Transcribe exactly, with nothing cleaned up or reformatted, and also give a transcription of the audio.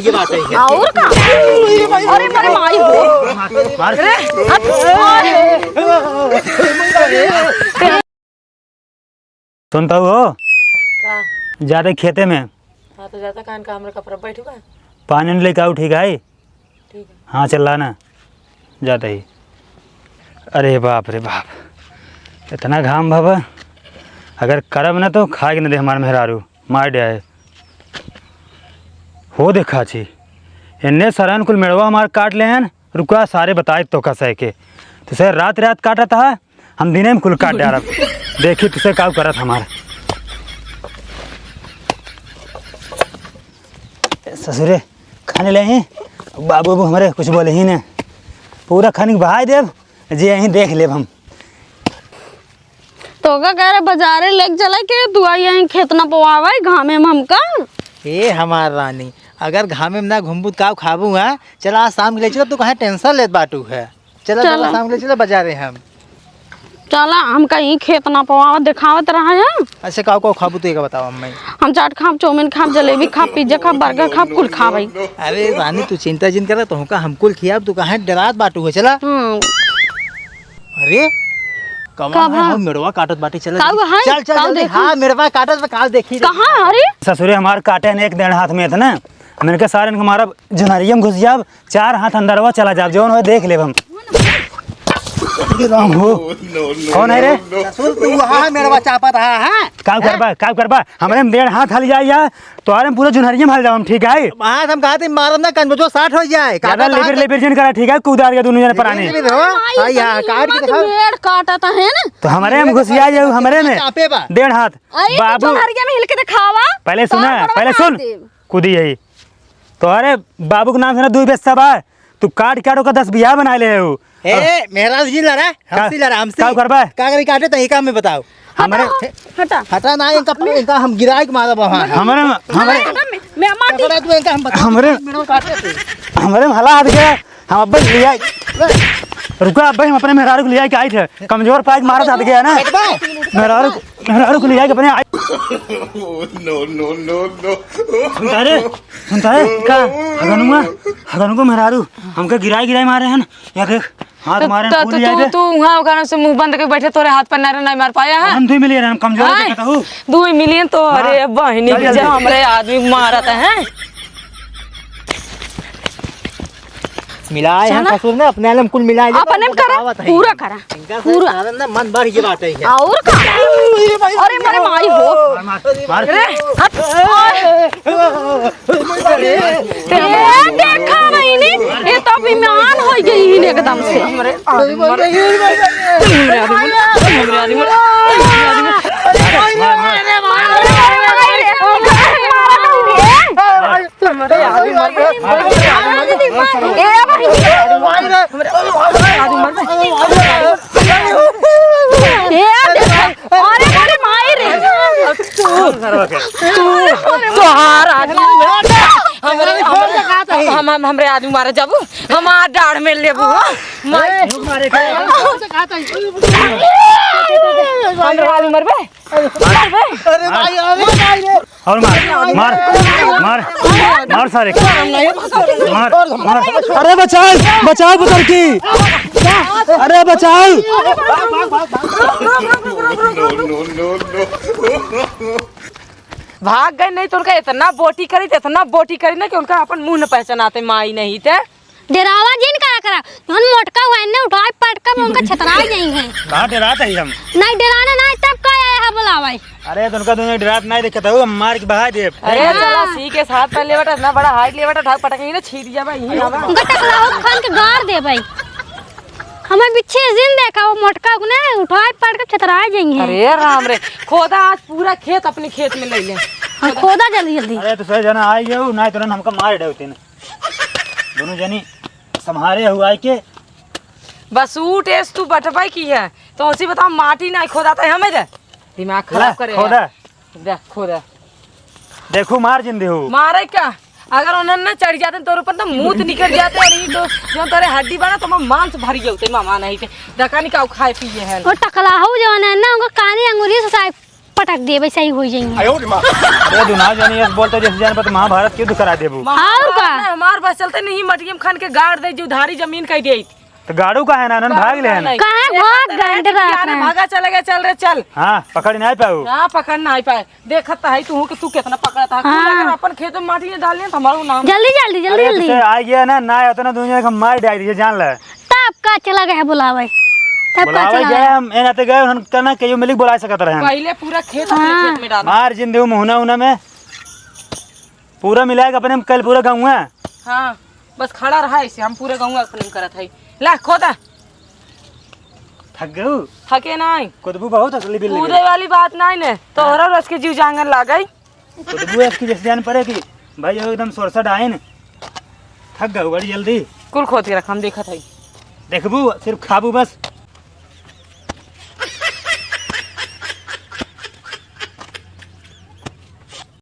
ये बात है। और का? अरे, अरे, माई हो। मार। अरे, अरे। सुनता हो? का? जाते खेते में। हाँ, तो जाता कान का हमरा कपड़ा बैठ बा। पानी लेके आओ, ठीक है? ठीक है। हाँ, चल रहा ना, जाते ही। अरे बाप रे बाप, इतना घाम बाबा, अगर करब ना तो खाए के न दे हमार मेहरारू, मार दे आए। हो देखा छी, इन्ने सरन कुल मेड़वा हमार काट ले हैं। रुका, सारे बताए तो का सह के। तो सर रात रात काटत है, हम दिने में कुल काट डारब। देखी तुसे का करत हमार। ए, ससुरे, खाने ले ही। बाबू, बाबू हमारे कुछ बोले ही ने। पूरा खाने के बहाई देब, जे यहीं देख लेब हम। तो का कह रहे, बाजारे लेके चले के, तू आई यहीं खेत ना पवावे, घामे में हमका। ए हमार रानी, अगर घामे में ना घूमबू, तो का खाबू, हाँ? चला, आज शाम के ले चला, तू काहे tension लेत बाटू है? चला, चला। चला, शाम के ले चला बाजारे हम। चला, हम कहीं खेत ना पवावत, देखावत रहा है। अच्छा, का, का खाबू, तू एक बताओ, अम्मा। हम चाट खाब, चाउमीन खाब, जलेबी खाब, पिज्जा खाब, बर्गर खाब, कुल खाब भाई। अरे रानी, तू चिंता जिन करा, तुमका हम कुल खियाब, तू काहे डरात बाटू है, चला। हम्म। अरे, कमा का है, भा? हम मेड़वा काटत बाटी, चला का जल्दी। है? चल, चल, का जल्दी। देखी? हाँ, मेड़वा काटत बा, काल देखी। कहाँ? अरे। ससुरे हमार काटे ने एक डेढ़ हाथ में इतना, मैंने कहा, सारे इनके मारब, जुनरिया में घुस जाब, चार हाथ अंदरवा चला जाब, जौन हो देख लेब हम। राम हो। कौन है रे? ससुर, तू वहाँ मेड़वा चापत रहा है? का करबा, का करबा? हमरे में डेढ़ हाथ हल जाए या, तोहरे में पूरा जुनहरिया में हल जाब हम, ठीक है? हाथ हम कहा थे मारब ना, कंजो साठ हो जाए। ज्यादा लेबिर, लेबिर जिन करा, ठीक है? कूदार के दोनों जने परानी। लेबिर हो? हाँ, यहाँ काट के दिखाओ। मेड़ काटत है ना? तो हमरे में घुसिया जाऊ, हमरे में। चापे बा। डेढ़ हाथ। अरे, तू बाबू। जुनहरिया में हिल के दिखावा। पहले सुना, तोहर पहले बड़वा सुन। देब। कूदी यही। तोहरे बाबू के नाम से ना दुई बेस्सा बा, तू काट काट ओकर दस बियाह बना ले हो। ए, मेहरारू जी लड़ा, का, हमसे लड़ा, हमसे। का करबा? का करी काटे तो एक काम में बताओ। हटा, हमरे हटा। हटा ना, इनका, इनका हम गिराए के मारब वहाँ। हमरे, हमरे, हटा, मैं, मैं मार दी। पकड़ा तू इनका, हम बता, हमरे, मेरे को काटे तू। हमरे में हला हाथ गया, हम अब्बे लिया, रुका अब्बे, हम अपने मेहरारू को लिया के आई थे, कमजोर पाए के मारत हाथ गया ना। कटबा? मेहरारू, मेहरारू को लिया के अपने आई। No, no, no, no। सुनता रे? सुनता है? का? हगनुआ, हगनुआ को मेहरारू, हमके गिराई गिराई मारे हैं ना। या देख, हाथ तो, मारे तो, फूल तो जाए तू, बे। तू वहाँ ओकरा से मुंह बंद करके बैठे, तोरे हाथ पर नारे नहीं मार पाया है। हम दुई मिलियन, हम कमजोर आय, देखता हूँ। दुई मिलियन तो, हाँ। अरे बहिनी चल के जल्दी। हमरे आदमी को मारत है। मिलाए हैं चला। ससुर ने, अपने आलम कुल मिलाए दे, अपने में करा, बतावत है। पूरा करा। इनका से पूरा। कारण ना मन बढ़ गया बात है। और का? अरे मारे माई हो। मार, मार। अरे, हट। ए, देखा बहिनी, ये तो बेईमान हो गई ही एकदम से। ए, बहिनी। ए, अरे, अरे, माई रे। तू, तोहार आदमी। हमरे, हम, हम, हम, हमरे आदमी मारे जाबू, हमार डाढ़ में लेबू, हाँ? माई। हमरे आदमी मरबे? मरबे? अरे भाई, अरे भाई रे। और मार, मार, मार, मार सारे को। मार, मार। अरे बचाओ, बचाओ पुत्र की। अरे बचाओ। भाग गए नहीं तो उनका इतना बोटी करी, इतना बोटी करी ना कि उनका अपन मुंह न पहचानाते, माई नहीं ते। डेरावा जिन करा करा, जौन मोटका हुआ इन्ने उठाए पटका में उनका छतरा जाई है। कहाँ डेरात है हम? नहीं डेराना ना, तब का आया है बुलावे? अरे तो उनका दोनों डेरात नहीं देखत हो, हम मार के बहा देब। अरे हाँ। चला ठीक है, साथ पहले बेटा इतना बड़ा हाइट ले बेटा, ठाक पटक ही ना छीट जाबा यहीं आवा। उनका टकला हो खान के गाड़ दे भाई। हमें पीछे जिन देखा वो मोटका को ना उठाए पटका छतरा जाई है। अरे राम रे, खोदा आज पूरा खेत अपने खेत में ले ले। हम खोदा जल्दी जल्दी। अरे तो सही जना आई गयो, नहीं तो हमका मार देवते ना। दोनों जनी सम्हारे हुआ के। बस सूट एस तू बटवाई की है, तो उसी बताओ माटी नहीं खोदाता है हमें दे। दिमाग खराब ले, करे खोदा। है। दे, खोदा। देखो मार जिन देहू। मारे का? अगर उन्हें न चढ़ जाते तोर ऊपर तो मूत निकल जाते और ये तो जो तेरे हड्डी बना तो मैं मांस भर जाते मामा नहीं थे। दकानी का खाए पिए है। वो टकला हो जो है ना, उनको कानी अंगूरी से साहब पटक देबे, सही होइ जाइए। अरे दुना जानी, ऐसे बोलता जैसे जान पर तो महाभारत के युद्ध करा देबू। और का? महाभारत ना, हमार बस चलते नहीं, मटियम खान के गाड़ दे, जो धारी जमीन कह दे। तो गाड़ू का है ना, नन भाग ले है ना। कहाँ भाग गए, डरा रहे हैं। भागा चले गए, चल रे, चल। हाँ, पकड़ नहीं पाऊ। हाँ, पकड़ नहीं पाए। देखत तो है तू कि तू कितना पकड़ता है। हाँ। अगर अपन खेत में माटी नहीं डालिए तो हमारा नाम। जल्दी, जल्दी, जल्दी, अरे, जल्दी। तुझे आ गया ना, ना आता ना, दुनिया का मार डाल दिए, जान ले। तब का चला गया बुलावे? तब का बुलावे चला गए गया? हम, ए नाते गए, उन्होंने कहना कि यो मिलिक बुला सकत रहे हम। पहले पूरा खेत अपने हाँ। खेत में डाला। मार जिन देऊ मुहना उना में। पूरा मिलाए के अपने में कल पूरा गाँव है। हाँ, बस खड़ा रहा ऐसे, हम पूरा गाँव अपने में करत है। ला, खोदा। थक गऊ? थके नहीं। कुदबू बहुत असली बिल्ली कूदे है। वाली बात नहीं ने, तोहरा रस के जीव जांगर लागे। कुदबू ऐसे की जैसे जान पड़े कि भाई, ये एकदम सोरसा डाइन। थक गऊ बड़ी जल्दी। कुल खोद के रख, हम देखत है। देखबू, सिर्फ खाबू बस।